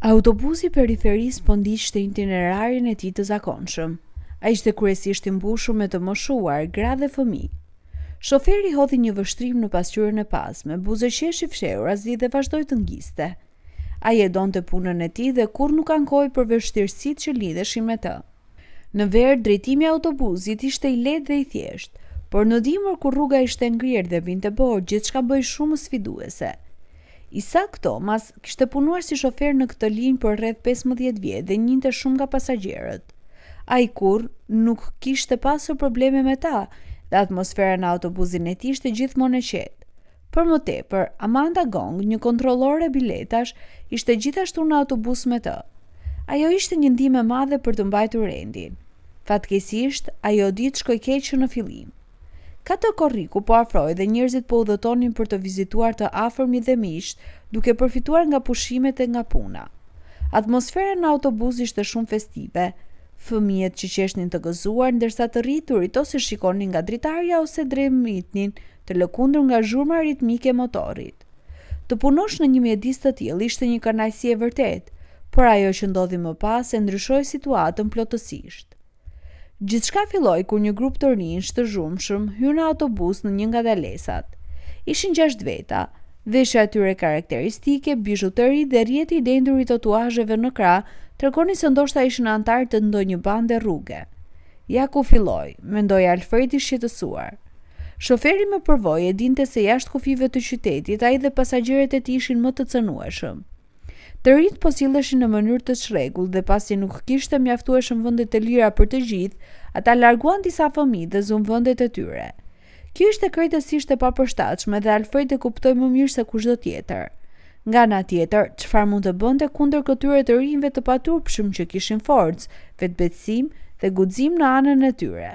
Autobusi i periferisë po ndiqte itinerarin e tij të zakonshëm. Ai ishte kryesisht i mbushur me të moshuar, gra dhe fëmijë. Shoferi hodhi një vështrim në pasqyrën e pasme, buzëqeshi fshehurazi dhe vazhdoi të ngiste. Ai e donte punën e tij dhe kurrë nuk ankohej për vështirësitë që lidheshin me të. Në verë, drejtimi i autobuzit ishte i lehtë dhe i thjeshtë, por në dimër kur rruga ishte ngrirë dhe binte borë, gjithçka bëhej shumë më sfiduese. Isak Thomas kishte punuar si shofer në këtë linjë për rreth 15 vjet dhe njihte shumë nga pasagjerët. Ai kurrë nuk kishte pasur probleme me ta dhe atmosfera në autobuzin e tij ishte gjithmonë e qetë. Për më tepër, Amanda Gong, një kontrollore biletash, ishte gjithashtu në autobus me të. Ajo ishte një ndihmë e madhe për të mbajtur rendin. Fatkeqësisht, ajo ditë shkoi keq që në fillim. 4 korriku po afrohej dhe njerëzit po udhëtonin për të vizituar të afërmit dhe miqtë, duke përfituar nga pushimet e nga puna. Atmosfera në autobus ishte shumë festive. Fëmijët që qeshnin të gëzuar, ndërsa të rriturit ose shikonin nga dritarja ose dremitnin të lëkundur nga zhurma ritmike e motorit. Të punosh në një mjedis të tillë ishte një kënaqësi e vërtetë, por ajo që ndodhi më pas e ndryshoi situatën plotësisht. Gjithçka filloi kur një grup të rinjsh të zhurmshëm hynë në autobus në një nga ndalesat. Ishin 6 veta. Veshja e tyre karakteristike, bizhuteritë dhe rrjeti i dendur i tatuazheve në krah tregonin se ndoshta ishin anëtarë të ndonjë bande rruge. Ja ku filloi, mendoi Alfredi i shqetësuar. Shoferi me përvojë e dinte se jashtë kufijve të qytetit ai dhe pasagjerët e tij ishin më të cenueshëm. Të rinjtë po silleshin në mënyrë të çrregullt dhe pasi nuk kishte mjaftueshëm vende të lira për të gjithë, ata larguan disa fëmijë dhe zunë vendet e tyre. Kjo ishte krejtësisht e papërshtatshme dhe Alfred e kuptoi më mirë se kushdo tjetër. Nga ana tjetër, çfarë mund të bënte kundër këtyre të rinjve të paturpshëm që kishin forcë, vetëbesim dhe guxim në anën e tyre?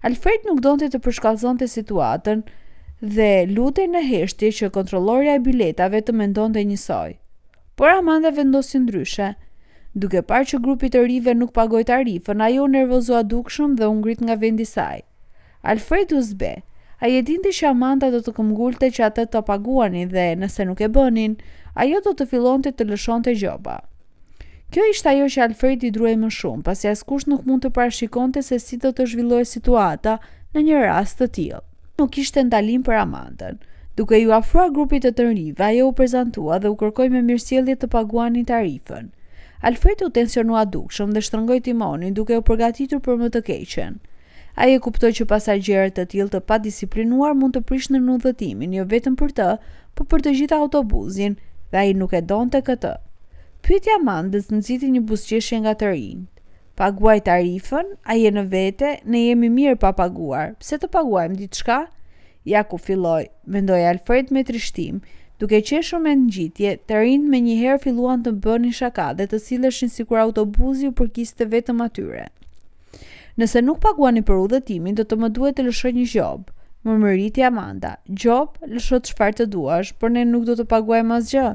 Alfred nuk donte të përshkallëzonte situatën dhe lutej në heshtje që kontrollorja e biletave të mendonte njësoj. Por Amanda vendosi ndryshe. Duke parë që grupi i të rinjve nuk pagoi tarifën, ajo u nervozua dukshëm dhe u ngrit nga vendi i saj. Alfred u zbeh. Ai e dinte që Amanda do të këmbëngulte që ata të paguanin dhe, nëse nuk e bënin, ajo do të fillonte të lëshonte gjoba. Kjo ishte ajo që Alfredi i druhej më shumë, pasi askush nuk mund të parashikonte se si do të zhvillohej situata në një rast të tillë. Nuk kishte ndalim për Amandën. Duke iu afruar grupit të të rinjve, ajo u prezantua dhe u kërkoi me mirësjellje të paguanin tarifën. Alfredi u tensionua dukshëm dhe shtrëngoi timonin duke u përgatitur për më të keqen. Ai e kuptoi që pasagjerët të tillë të padisiplinuar mund të prishnin udhëtimin jo vetëm për të, por për të gjithë autobuzin, dhe ai nuk e donte këtë. Pyetja e Amandës nxiti një buzëqeshje nga të rinjtë. Paguaj tarifën, a je në vete, ne jemi mirë pa paguar, pse të paguajmë diçka? Ja ku filloi, mendoi Alfred me trishtim, duke qeshur me ngjitje, të rinjtë menjëherë filluan të bënin shaka dhe të silleshin sikur autobuzi u përkiste vetëm atyre. Nëse nuk paguani për udhëtimin, do të më duhet të lëshoj një gjobë, mërmëriti Amanda. Gjobë, lësho çfarë të duash, por ne nuk do të paguajmë asgjë,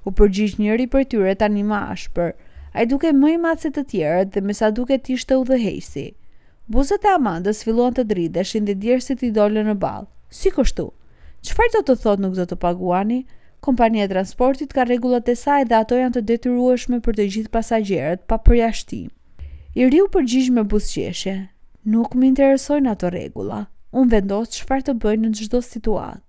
u përgjigj njëri prej tyre tani më ashpër. Ai dukej më i madh se të tjerët dhe me sa duket ishte udhëheqësi. Buzët e Amandës filluan të dridheshin dhe djersët i dolën në ballë. Si kështu? Çfarë do të thotë nuk do të paguani? Kompania e transportit ka rregullat e saj dhe ato janë të detyrueshme për të gjithë pasagjerët, pa përjashtim. I riu u përgjigj me buzëqeshje. Nuk më interesojnë ato rregulla. Unë vendos çfarë të bëj në çdo situatë.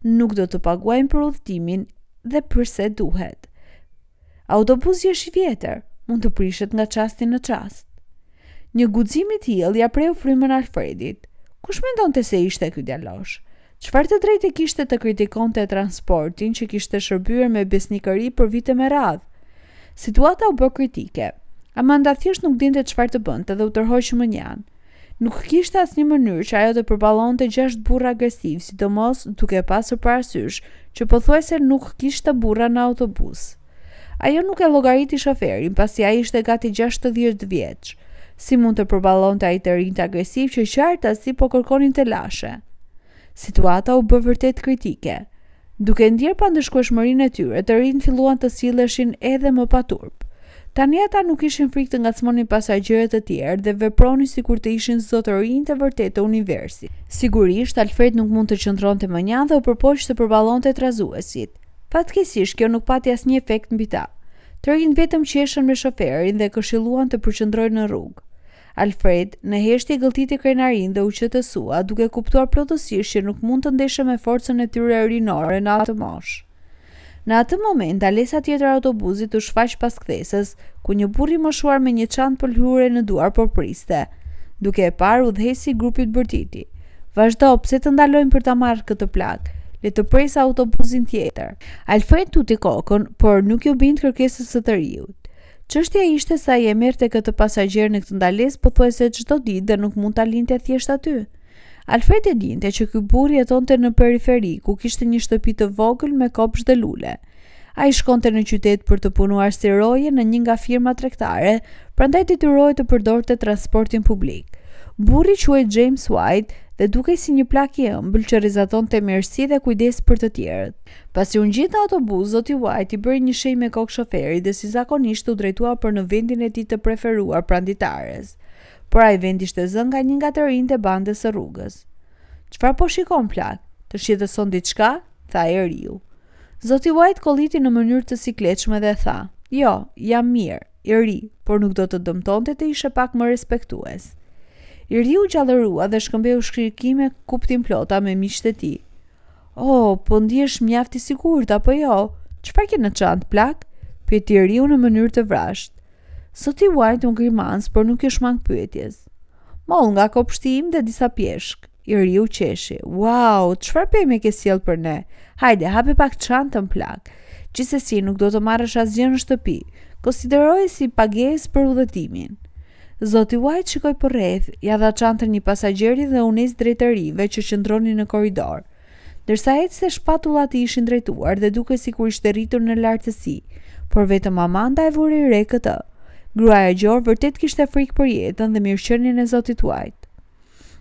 Nuk do të paguajmë për udhëtimin dhe përse duhet. Autobusi është i vjetër, mund të prishet nga çasti në çast. Një guxim i tillë ia preu frymën Alfredit. Kush mendonte se ishte ky djalosh? Çfarë të drejte kishte të kritikonte transportin që kishte shërbyer me besnikëri për vite me radhë? Situata u bë kritike. Amanda thjesht nuk dinte çfarë të bënte dhe u tërhoq mënjanë. Nuk kishte asnjë mënyrë që ajo të përballonte 6 burra agresivë, sidomos duke pasur parasysh që pothuajse nuk kishte burra në autobus. Ajo nuk e llogariti shoferin, pasi ai ishte gati 60 vjeç. Si mund të përballonte ai të rinjtë agresivë që qartazi po kërkonin telashe? Situata u bë vërtet kritike. Duke ndjerë pandëshkueshmërinë e tyre, të rinjtë filluan të silleshin edhe më pa turp. Tani ata nuk kishin frikë të ngacmonin pasagjerët e tjerë dhe vepronin sikur të ishin zotërinjtë e vërtetë të universit. Sigurisht, Alfred nuk mund të qëndronte mënjanë dhe u përpoq të përballonte trazuesit. Fatkeqësisht, kjo nuk pati asnjë efekt mbi ta. Të rinjtë vetëm qeshën me shoferin dhe e këshilluan të përqendrohej në rrugë. Alfred, në heshtje gëlltiti krenarinë dhe u qetësua, duke kuptuar plotësisht që nuk mund të ndeshej me forcën e tyre rinore në atë moshë. Në atë moment, ndalesa tjetër e autobuzit u shfaq pas kthesës, ku një burrë i moshuar me një çantë pëlhure në duar po priste. Duke e parë, udhëheqësi i grupit bërtiti. Vazhdo, pse të ndalojmë për ta marrë këtë plak? Le të presë autobuzin tjetër. Alfred tuti kokën, por nuk iu bind kërkesës së të riut. Çështja ishte se ai e merrte këtë pasagjer në këtë ndalesë pothuajse çdo ditë dhe nuk mund ta linte thjesht aty. Alfred e dinte që ky burrë jetonte në periferi, ku kishte një shtëpi të vogël me kopsht dhe lule. Ai shkonte në qytet për të punuar si roje në një nga firmat tregtare, prandaj detyrohej të përdorte transportin publik. Burri quhej James White dhe dukej si një plak i ëmbël që rrezatonte mirësi dhe kujdes për të tjerët. Pasi u ngjit në autobus, zoti White i bëri një shenjë me kokë shoferit dhe si zakonisht u drejtua për në vendin e tij të preferuar pranë dritares. Por ai vend ishte zënë nga një nga të rinjtë e bandës së rrugës. Çfarë po shikon, plak? Të shqetëson diçka? tha i riu. Zoti White kolliti në mënyrë të sikletshme dhe tha, Jo, jam mirë, i ri, por nuk do të dëmtonte të ishe pak më respektues. I riu u gjallërua dhe shkëmbeu shikime kuptimplota me miqtë e tij. Oh, po ndihesh mjaft i sigurt, apo jo? Çfarë ke në çantë, plak? pyeti i riu në mënyrë të vrazhdë. Zoti White u grimas, por nuk iu shmang pyetjes. Mollë nga kopshti im dhe disa pjeshkë. I riu qeshi. Wow, çfarë peme ke sjellë për ne? Hajde, hape pak çantën, plak. Gjithsesi, nuk do të marrësh asgjë në shtëpi. Konsideroje si pagesë për udhëtimin. Zoti White shikoi përreth, ia dha çantën një pasagjeri dhe u nis drejt të rinjve që qëndronin në korridor. Ndërsa ecte, shpatullat i ishin drejtuar dhe dukej sikur ishte rritur në lartësi, por vetëm Amanda e vuri re këtë. Gruaja e gjorë vërtet kishte frikë për jetën dhe mirëqenien e zotit White.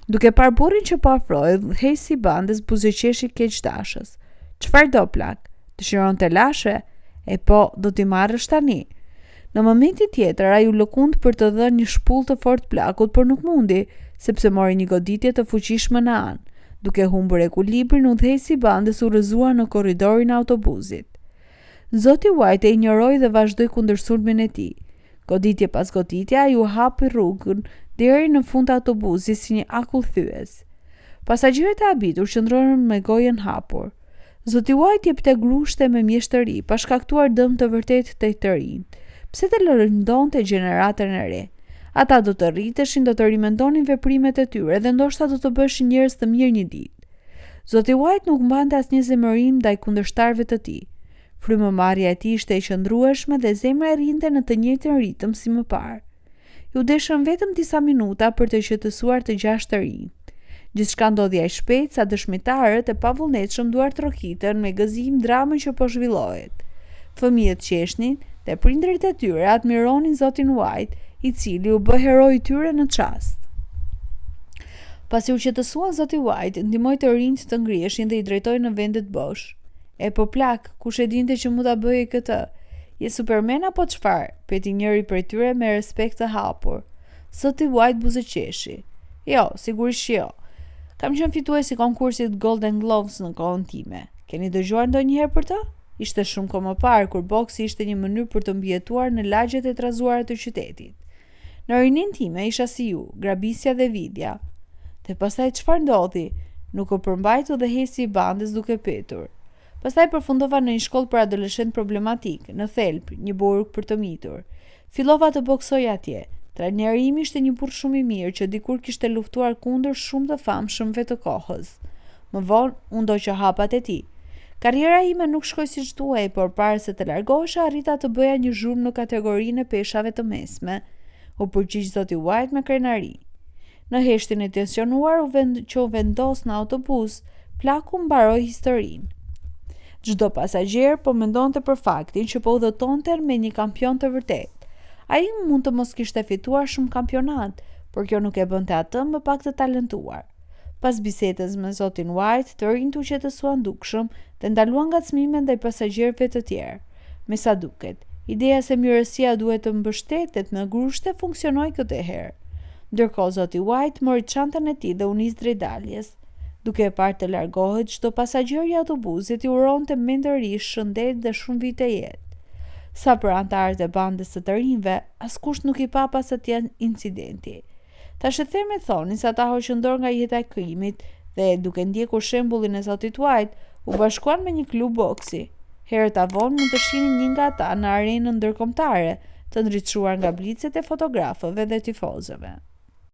Duke parë burrin që po afrohej, udhëheqësi i bandës buzëqeshi keqdashës. Çfarë do, plak? Dëshiron telashe? E po, do t'i marrësh tani. Në momentin tjetër, ai u lëkund për të dhënë një shpullë të fortë plakut, por nuk mundi, sepse mori një goditje të fuqishme në anë. Duke humbur ekuilibrin, udhëheqësi i bandës u rrëzua në korridorin e autobuzit. Zoti White e injoroi dhe vazhdoi kundërsulmin e tij. Goditje pas goditje, ai u hapi rrugën deri në fund të autobuzit si një akull thyes. Pasagjerët e habitur qëndronin me gojën hapur. Zoti White jepte grushte me mjeshtëri, pa shkaktuar dëm të vërtetë te të rinjtë. Pse të lëndonte gjeneratën e re? Ata do të rriteshin, do të rimendonin veprimet e tyre dhe ndoshta do të bëheshin njerëz të mirë një ditë. Zoti White nuk mbante asnjë zemërim ndaj kundërshtarëve të tij. Frymëmarrja e tij ishte e qëndrueshme dhe zemra i rrinte në të njëjtin ritëm si më parë. Iu deshën vetëm disa minuta për të qetësuar të gjashtë të rinjtë. Gjithçka ndodhi aq shpejt sa dëshmitarët e pavullnetshëm duartrokitën me gëzim dramën që po zhvillohej. Fëmijët qeshnin dhe prindërit e tyre admironin zotin White, i cili u bë heroi i tyre në çast. Pasi u qetësuan zoti White ndihmoi të rinjtë të ngriheshin dhe i drejtoi në vendet bosh. E po plak, kush e dinte që mund ta bëje këtë? Je Superman apo çfarë? pyeti njëri prej tyre me respekt të hapur. Zoti White buzëqeshi. Jo, sigurisht që jo. Kam qenë fitues i konkursit Golden Gloves në kohën time. Keni dëgjuar ndonjëherë për të? Ishte shumë kohë më parë, kur boksi ishte një mënyrë për të mbijetuar në lagjet e trazuara të qytetit. Në rininë time isha si ju, grabisja dhe vidhja. Dhe pastaj çfarë ndodhi? Nuk u përmbajt udhëheqësi i bandës duke pyetur. Pastaj përfundova në një shkollë për adoleshentë problematikë, në thelb, një burg për të mitur. Fillova të boksoj atje. Trajneri im ishte një burrë shumë i mirë që dikur kishte luftuar kundër shumë të famshëmve të kohës. Më vonë, unë ndoqa hapat e tij. Karriera ime nuk shkoi siç duhej, por para se të largohesha arrita të bëja një zhurmë në kategorinë e peshave të mesme, u përgjigj zoti White me krenari. Në heshtjen e tensionuar u vend, që u vendos në autobus, plaku mbaroi historinë. Çdo pasagjer po mendonte për faktin që po udhëtonte me një kampion të vërtetë. Ai mund të mos kishte fituar shumë kampionate, por kjo nuk e bënte atë më pak të talentuar. Pas bisedës me zotin White, të rinjtë u qetësuan dukshëm dhe ndaluan ngacmimet ndaj pasagjerëve të tjerë. Me sa duket, ideja se mirësia duhet të mbështetet me grushte funksionoi këtë herë. Ndërkohë, zoti White mori çantën e tij dhe u nis drejt daljes. Duke e parë të largohet, çdo pasagjer i autobusit i uronte mendërisht shëndet dhe shumë vite jetë. Sa për anëtarët e bandës së të rinjve, askush nuk i pa pas atij incidenti. Thashethemet thonin se ata hoqën dorë nga jeta e krimit dhe, duke ndjekur shembullin e zotit White, u bashkuan me një klub boksi. Herët a vonë mund të shihni një nga ata në arenën ndërkombëtare, të ndriçuar nga blicet e fotografëve dhe tifozëve.